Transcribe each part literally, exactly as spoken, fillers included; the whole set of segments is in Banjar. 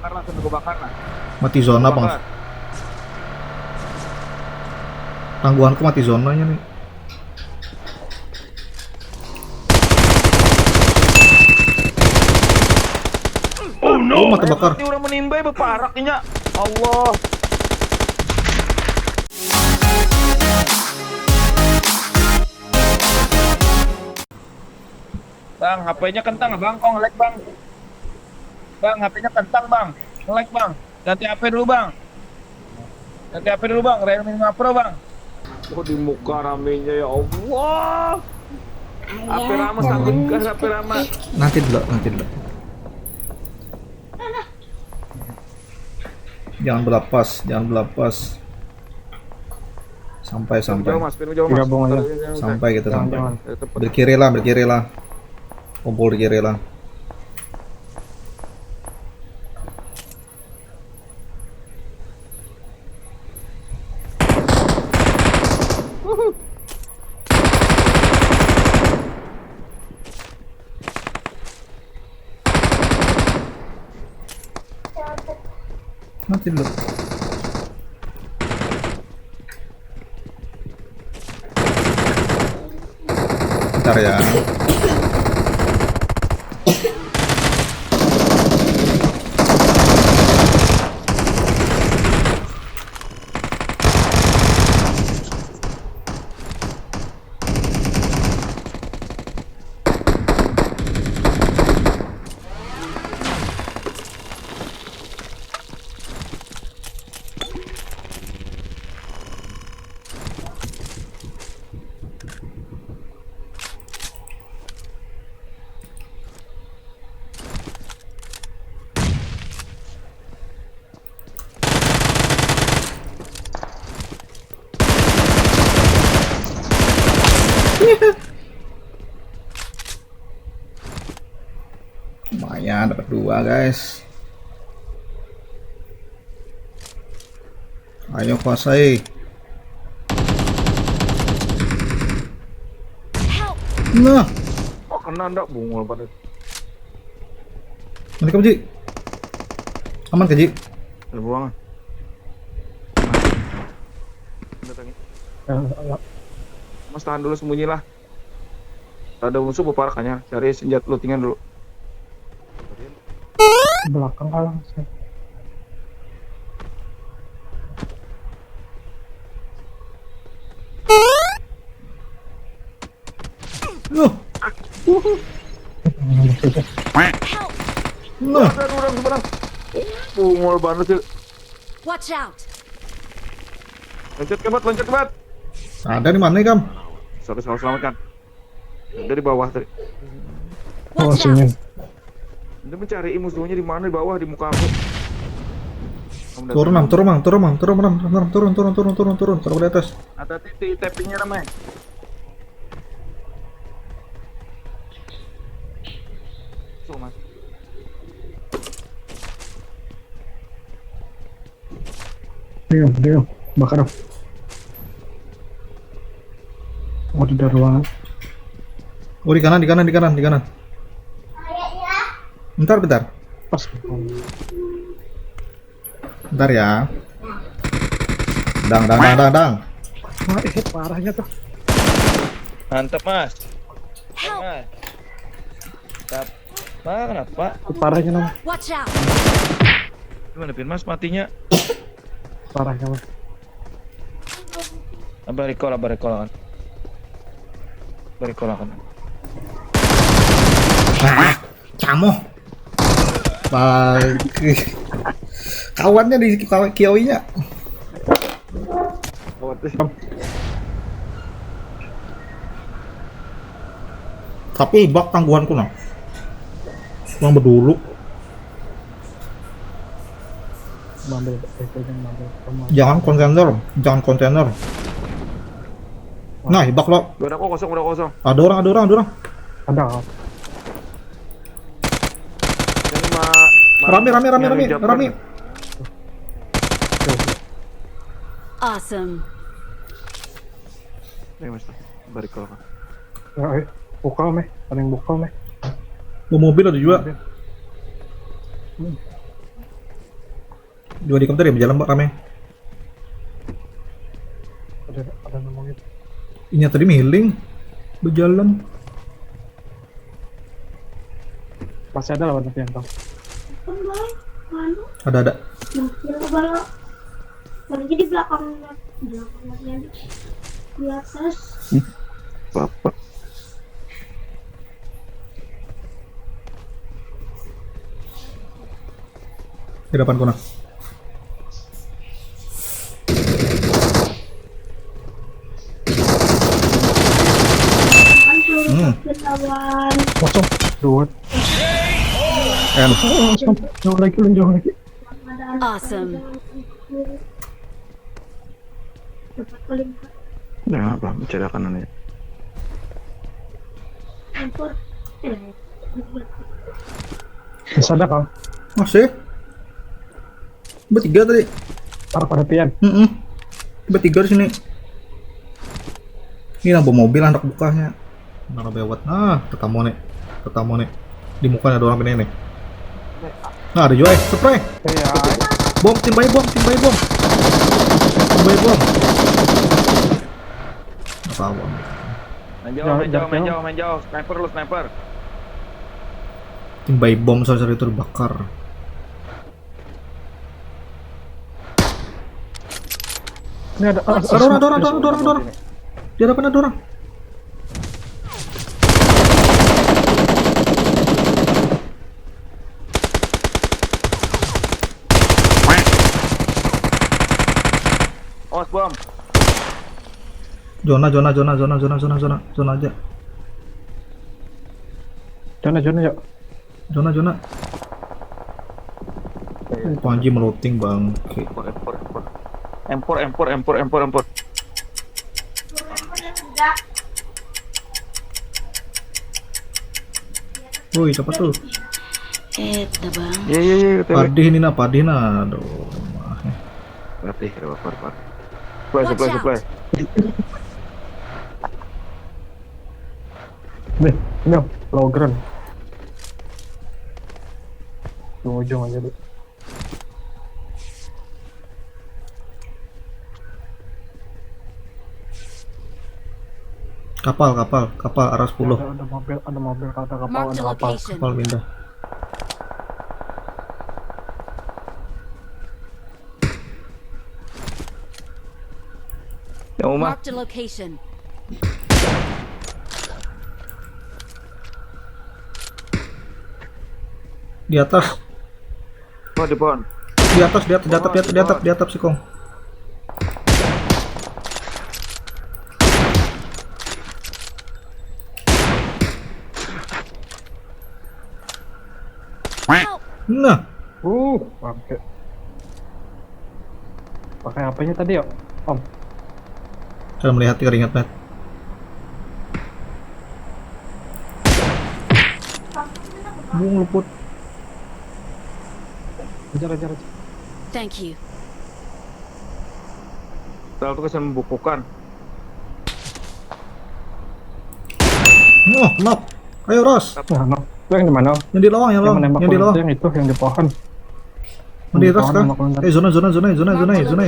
Bakar lah, sampai kubakar lah. Mati zona, Bang. Bakar. Tangguhanku mati zonanya nih. Oh no, mata bakar. Ini orang menimbai beparak inya. Allah. Bang, H P-nya kentang, Bang. Kok nge-lag, Bang? Bang, H P-nya kentang, Bang. Nge-lag, Bang. Ganti H P dulu, Bang. Ganti H P dulu, Bang. Realme lima Pro, Bang. Oh, di muka ramenya, ya Allah. H P Rama sanggup kah, H P Rama? Nanti dulu, nanti dulu. Jangan belapas, jangan belapas. Sampai, sampai. Jauh, Mas, pintu jauh, Mas. Gabung aja. Kalau ini, ini, Sampai kita jangan, sampai. Jangan. Ya, tempat. Berkirilah, berkirilah. Kumpul di kiri lah. Mati dulu. Bentar ya. Lumayan, dapat dua, guys. Ayo, kuasai. Help! Nah. Oh, kena ndak, bungul pada. Mana kamu, Ji? Aman kah, Ji? Ada buang. Datangin. Ya, ya. Mas, tahan dulu, sembunyilah. Ada musuh beparak, hanya cari senjata lootingan dulu. Belakang kalah, sih. Loh. Help! Nah. Ada orang seberang. Bungul banget sih. Watch out! Loncat ke bat, loncat ke bat. Ada di mana, Kam? Sorry, salah selamatkan. Ada di bawah tadi. Oh, Watch sini. Out! Dia mencari musuhnya di mana, di bawah, di muka aku. Kamu datang. Turun, Am, turun, Am, turun, Am, turun, Am, turun, turun, turun, turun, turun, turun ke atas. Hati-hati, di tappingnya ramai. Tuh, Mas. Ayo, ayo, bakar. Oh, di dalam ruangan. Oh, di kanan, di kanan, di kanan, di kanan. Bentar, bentar. Pas. Bentar ya. Dang, dang, dang, dang, dang. Wah, eh, parahnya tuh. Mantap, Mas. Help! Mas. Tap. Wah, kenapa? Parahnya nama. Watch out! Gimana, Pin, Mas, matinya? Parahnya, Mas. Abah recall, abah recall kan. Abah recall kan. Ah, camoh. Bagi. Kawannya di kawan kiawinya. Tapi bak tangguhanku nah. Yang berdulu. Ngambil, eh, jangan ngambil. Kamu jangan kontainer, jangan kontainer. Nah, hibak lo. Udah kok kosong, udah kosong. Ada orang, ada orang, ada orang. Ada. Ini ma-, ma-, rame, rame, rame, nyari rame, jumper rame. Awesome. Ini, Mas. Balik kalau kan. Ya, eh, bukal meh, paling bukal meh. Mau mobil ada juga. Mobil. Hmm. Dua di komputer ya, berjalan, Pak, rame. Ada, ada nemu gitu. Inya tadi miling, berjalan. Masih ada lawan tapi yang tahu. Ada, ada. Nah, coba lo. Lagi di belakang, belakang lagi, di atas. Hmm. Apa? Di depan kona. Hmm. Kosong. Dua. N. Kosong, kosong. Jauh lagi, lu jauh lagi. Awesome. Nah, apa? Mencari kanan ya. Masih ada, Kang? Masih. Bertiga tadi. Taruh pada pian. Mm-mm. Bertiga di sini. Ini nambah mobil anak bukanya. Nara bewat. Nah, tetamu nih. Tetamu nih. Di muka ada orang ini nih. Nah, ada juga, eh, spray. Iya. Bom, timbai bom, timbai bom. Timbai bom. Apa, bom? Main jauh, main jauh, main jauh, main jauh. Sniper lu, sniper. Timbai bom, sorry, sorry, itu bakar. Ini ada, ah, ada orang, ada orang, ada orang, ada orang, ada orang. Di hadapan ada orang. Awas, bom. Zona, zona, zona, zona, zona, zona, zona, zona aja. Zona, zona, yuk. Zona, zona. Panji melooting bangke. Empor, empor, empor. Empor, empor, empor, empor, empor. Woi, siapa tuh? Eh, dah, Bang. Iya, iya, iya, betul. Padih ini nah, padih nah. Aduh, rumah. Padih, ada apa, Pak? Supply, supply, supply. Nih, ini, low ground. Di ujung aja, deh. Kapal, kapal, kapal arah sepuluh. Ada, ada mobil, ada mobil, kata kapal, ada kapal. Kapal pindah. Yang rumah. Marked a location. Di atas. Oh, di pohon. Di atas, di atas, di atap, di atap, di atap, di atap, sikong. Nah. Uh, pakai. Pakai apanya tadi, ya, Om? Kalau melihat keringat, Nat. Bung luput. Ajar, ajar, ajar. Thank you. Tahu tuh kesan membukukan. Wah, knock. Ayo, Ros. Nah, knock. Yang di mana? Yang di lawang, yang lawang. Yang di lawang. Yang itu, yang di pohon. Mandi atas kah? Eh, zona, zona, zona, zona, zona, zona.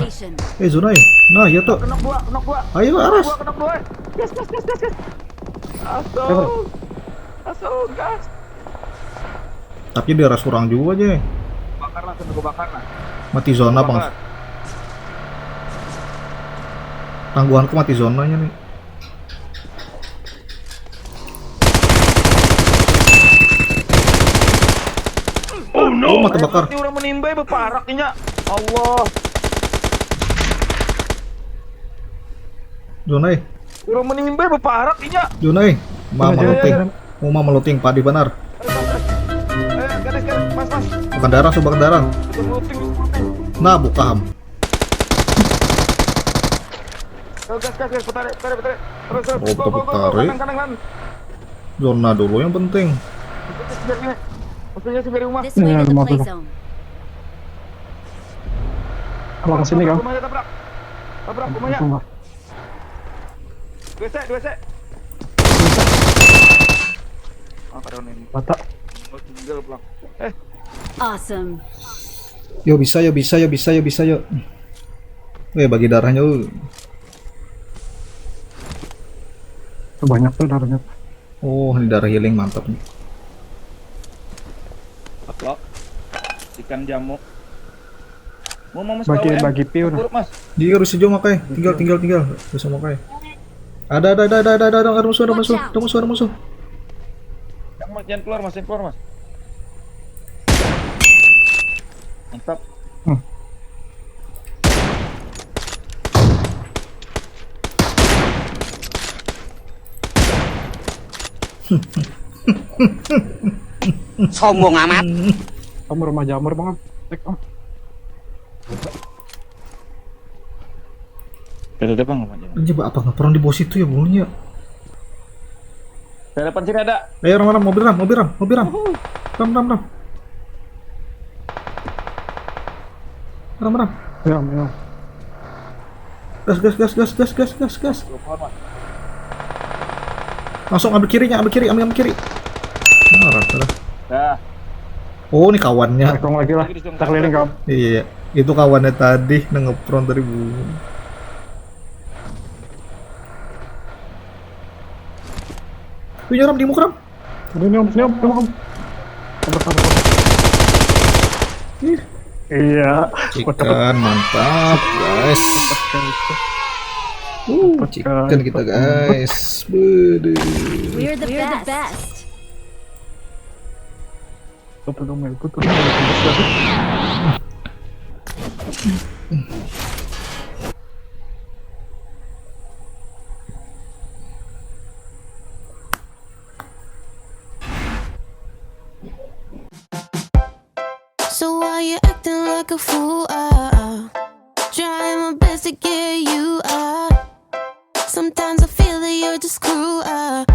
Eh, zona, eh. Nah, iya tuh. Knock dua, knock dua. Ayo, aras. Knock dua, knock dua. Gas, gas, gas, gas, gas. Asal. Asal, gas. Tapi dia ras kurang juga aja. Bakar lah, sudah bakar lah. Mati zona, Bang. Tangguhanku mati zonanya nih. Oh no, mata bakar. Ini orang menimbai beparak inya. Allah. Zona, eh. Orang menimbai beparak inya. Zona, eh. Mau meluting. Mau meluting, padi benar. Bukan darah, sumpah, darah. Nah, buka ham. Gas, gas, gas, petarik, petarik, petarik. Terus, terus. Oh, go, go, go, go, petarik. Kanan, kanan, kanan. Zona dulu yang penting. Musuhnya sendiri, musuhnya sendiri rumah. This way to the play zone. Kalau ke sini, Kang. Tabrak rumahnya, tabrak. Tabrak rumahnya. Dua sek, dua sek. Ah, kada ini. Mata. Oh, tinggal pulang. Eh. Awesome. Yo, bisa, yo, bisa, yo, bisa, yo, bisa, yo. Weh, bagi darahnya, uh. Banyak tuh darahnya. Oh, ini darah healing, mantap nih. Upload. Ikan jamu. Mau mau mas Bagi bawa, em? bagi piur. Buruk mas. Dia harus hijau makai. Tinggal, tinggal, tinggal. Bisa makai. Ada, ada, ada, ada, ada, ada, ada musuh, ada musuh, ada musuh, ada musuh. Jangan mas, jangan keluar mas, jangan keluar mas. Mantap. Sombong amat. Kamu rumah jamur banget. Cek, oh. Ada depan rumah jamur. Ini coba apa ngeprong di bawah situ ya bunyinya? Di depan sini ada. Ayo, ram, ram, mobil ram, mobil ram, mobil ram. Ram, ram, ram. Ram, ram. Ya, ya. Gas, gas, gas, gas, gas, gas, gas, gas. Dua pohon mas. Langsung ambil kirinya, ambil kiri, ambil, ambil kiri. Nah, rata dah. Dah. Oh, ini kawannya. Rekong lagi lah. Kita keliling kau. Iya, iya. Itu kawannya tadi nang ngeprong tadi bu. Wih, nyeram di muka, Ram. Ini nyom, nyom, nyom. Sabar, sabar, sabar. Ih, Iya. chicken mantap, guys. Uh, chicken kita, guys. Beuh. We're the best. Betul dong, betul dong. So why you acting like a fool? Ah, ah. Trying my best to get you out. Sometimes I feel that you're just cruel. Ah,